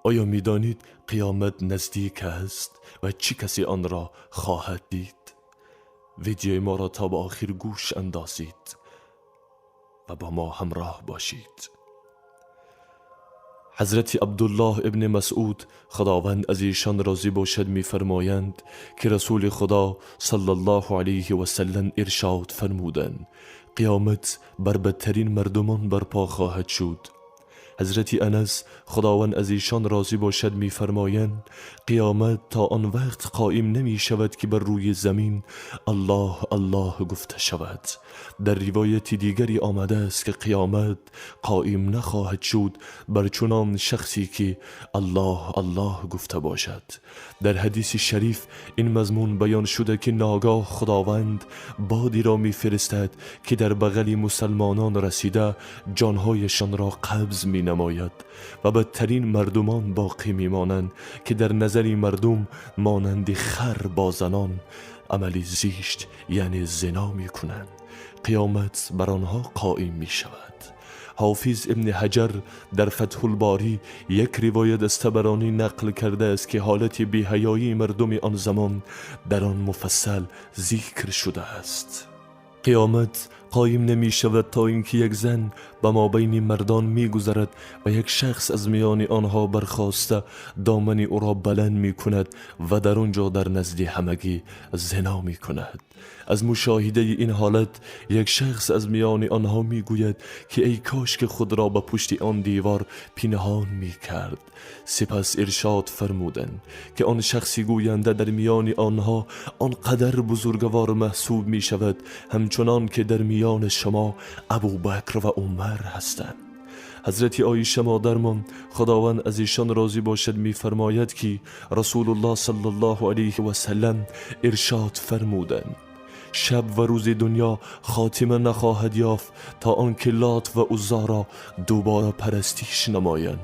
آیا می‌دانید قیامت نزدیک است و چه کسی آن را خواهد دید؟ ویدیوی ما را تا به آخر گوش اندازید و با ما همراه باشید. حضرت عبدالله ابن مسعود، خداوند از ایشان راضی باشد، می‌فرمایند که رسول خدا صلی الله علیه و سلم ارشاد فرمودند: قیامت بر بدترین مردمان برپا خواهد شد. حضرت انس، خداوند از ایشان راضی باشد، می‌فرمایند: قیامت تا آن وقت قائم نمی شود که بر روی زمین الله الله گفته شود. در روایت دیگری آمده است که قیامت قائم نخواهد شد بر چنان شخصی که الله الله گفته باشد. در حدیث شریف این مضمون بیان شده که ناگاه خداوند بادی را میفرستد که در بغل مسلمانان رسیده جانهایشان را قبض می نماید و بدترین مردمان باقی میمانند که در نظر مردم مانند خر با زنان عمل زشت، یعنی زنا، می کنند. قیامت بر آنها قائم می شود. حافظ ابن حجر در فتح الباری یک روایت از طبرانی نقل کرده است که حالت بی‌حیایی مردم آن زمان در آن مفصل ذکر شده است. قیامت قایم نمی شود تا اینکه یک زن به مابین مردان می گذرد و یک شخص از میان آنها برخاسته دامن او را بلند می کند و در آنجا در نزد همگی زنا می کند. از مشاهده این حالت یک شخص از میان آنها می گوید که ای کاش که خود را به پشت آن دیوار پنهان می کرد. سپس ارشاد فرمودند که آن شخصی گوینده در میان آنها آنقدر بزرگوار محسوب می شود همچنان که در میان شما ابوبکر و عمر هستند. حضرت عایشه مادرمان، خداوند از ایشان راضی باشد، میفرماید که رسول الله صلی الله علیه و سلم ارشاد فرمودند: شب و روز دنیا خاتمه نخواهد یافت تا آنکه لات و عزی را دوباره پرستش نمایند.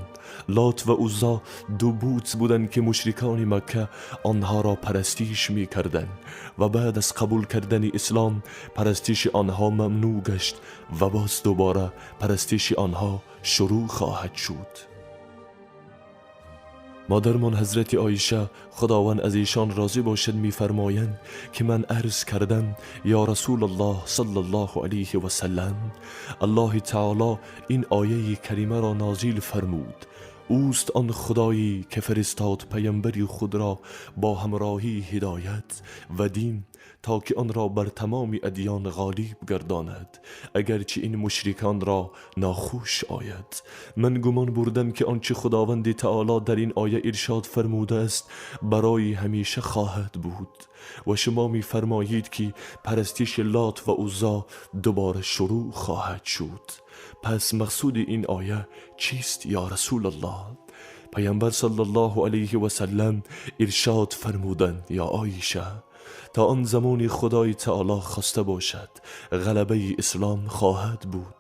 لات و عزی دو بت بودند که مشرکان مکه آنها را پرستش می کردند و بعد از قبول کردن اسلام پرستش آنها ممنوع گشت و باز دوباره پرستش آنها شروع خواهد شد. مادرمان حضرت عایشه، خداوند از ایشان راضی باشد، میفرمایند که من عرض کردم: یا رسول الله صلی الله علیه و سلم، الله تعالی این آیه کریمه را نازل فرمود: اوست آن خدایی که فرستاد پیامبر خود را با همراهی هدایت و دین تا که آن را بر تمام ادیان غالب گرداند، اگرچه این مشرکان را ناخوش آید. من گمان بردم که آنچه خداوند تعالی در این آیه ارشاد فرموده است برای همیشه خواهد بود و شما میفرمایید که پرستش لات و عزی دوباره شروع خواهد شد. پس مقصود این آیه چیست یا رسول الله؟ پیامبر صلی الله علیه و سلم ارشاد فرمودند: یا عایشه، تا آن زمانی خدای تعالی خواسته باشد غلبه اسلام خواهد بود.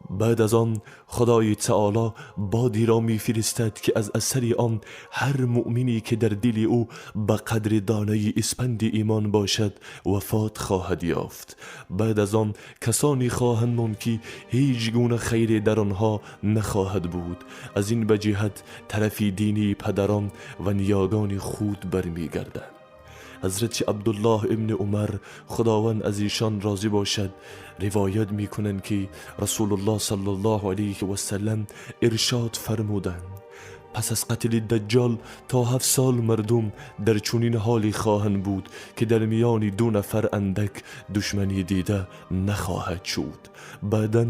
بعد از آن خدای تعالی بادی را میفرستد که از اثر آن هر مؤمنی که در دل او به قدر دانه اسپند ایمان باشد وفات خواهد یافت. بعد از آن کسانی خواهند ماند که هیچ گونه خیر در آنها نخواهد بود. از این به جهت طرف دینی پدران و نیاگان خود برمیگردند. حضرت عبدالله ابن عمر، خداوند از ایشان راضی باشد، روایت میکنند که رسول الله صلی الله علیه و سلم ارشاد فرمودند: پس از قتل دجال تا 7 سال مردم در چنین حالی خواهند بود که در میان دو نفر اندک دشمنی دیده نخواهد شد. بعدا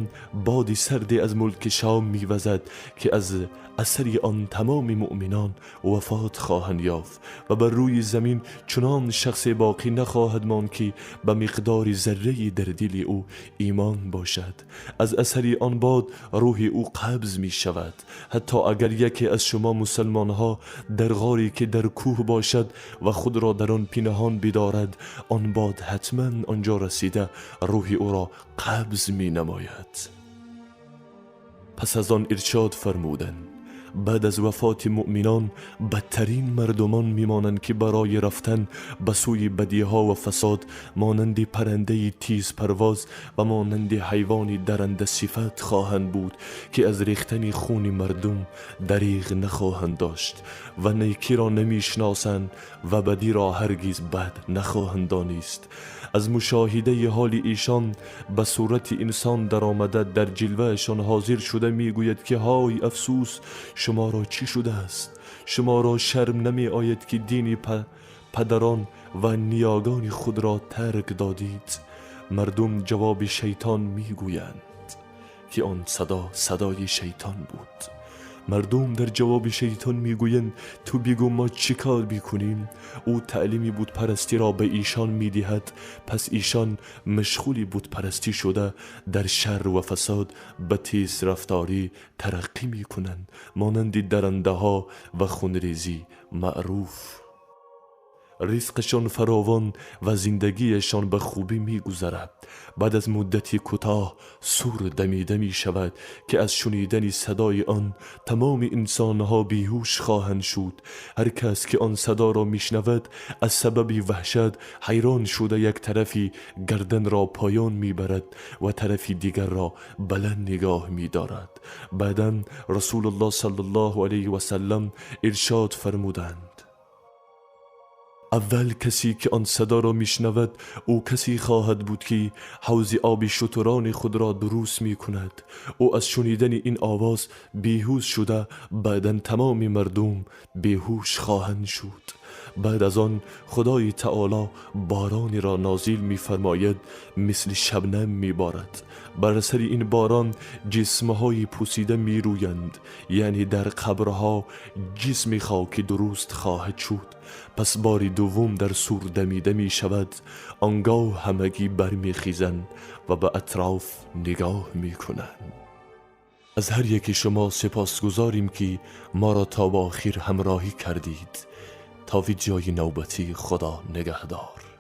باد سردی از ملک شام میوزد که از اثر آن تمام مؤمنان وفات خواهند یافت و بر روی زمین چنان شخص باقی نخواهد ماند که به مقدار ذره در دل او ایمان باشد. از اثر آن باد روح او قبض می شود. حتی اگر یکی از شما مسلمان ها در غاری که در کوه باشد و خود را در آن پنهان بدارد، آن باد حتما آنجا رسیده روح او را قبض می نماید. پس از آن ارشاد فرمودند: بعد از وفات مؤمنان بدترین مردمان میمانند که برای رفتن به سوی بدیها و فساد مانند پرنده تیز پرواز و مانند حیوان درنده صفت خواهند بود که از ریختن خون مردم دریغ نخواهند داشت و نیکی را نمیشناسند و بدی را هرگز بد نخواهند دانست. از مشاهده حال ایشان به صورت انسان در آمده در جلوهشان حاضر شده میگوید که های افسوس، شما را چی شده است؟ شما را شرم نمی آید که دین پدران و نیاگان خود را ترک دادید؟ مردم جواب شیطان میگویند که آن صدا صدای شیطان بود. مردم در جواب شیطان میگویند تو بگو ما چیکار بیکنیم؟ او تعلیم بت پرستی را به ایشان میدهد. پس ایشان مشغول بت پرستی شده در شر و فساد به تیز رفتاری ترقی میکنند، مانند درنده ها و خونریزی معروف. رزقشان فراوان و زندگیشان به خوبی میگذرد. بعد از مدتی کوتاه صور دمیده می شود که از شنیدن صدای آن تمام انسانها بیهوش خواهند شد. هر کس که آن صدا را میشنود از سبب وحشت حیران شده یک طرفی گردن را پایان میبرد و طرفی دیگر را بلند نگاه میدارد. بعدا رسول الله صلی الله علیه و سلم ارشاد فرمودند: اول کسی که آن صدا را میشنود او کسی خواهد بود که حوض آب شتران خود را درست می کند. او از شنیدن این آواز بیهوش شده، بعدا تمام مردم بیهوش خواهند شد. بعد از آن خدای تعالی بارانی را نازل می‌فرماید، مثل شبنم می‌بارد. بر سر این باران جسمهای پوسیده می‌رویند، یعنی در قبرها جسم خاکی درست خواهد شد. پس باری دوم در صور دمیده می شود. آنگاه همگی برمیخیزند و به اطراف نگاه می کنند. از هر یکی شما سپاسگزاریم که ما را تا به آخر همراهی کردید. تا ویدیوی نوبتی، خدا نگهدار.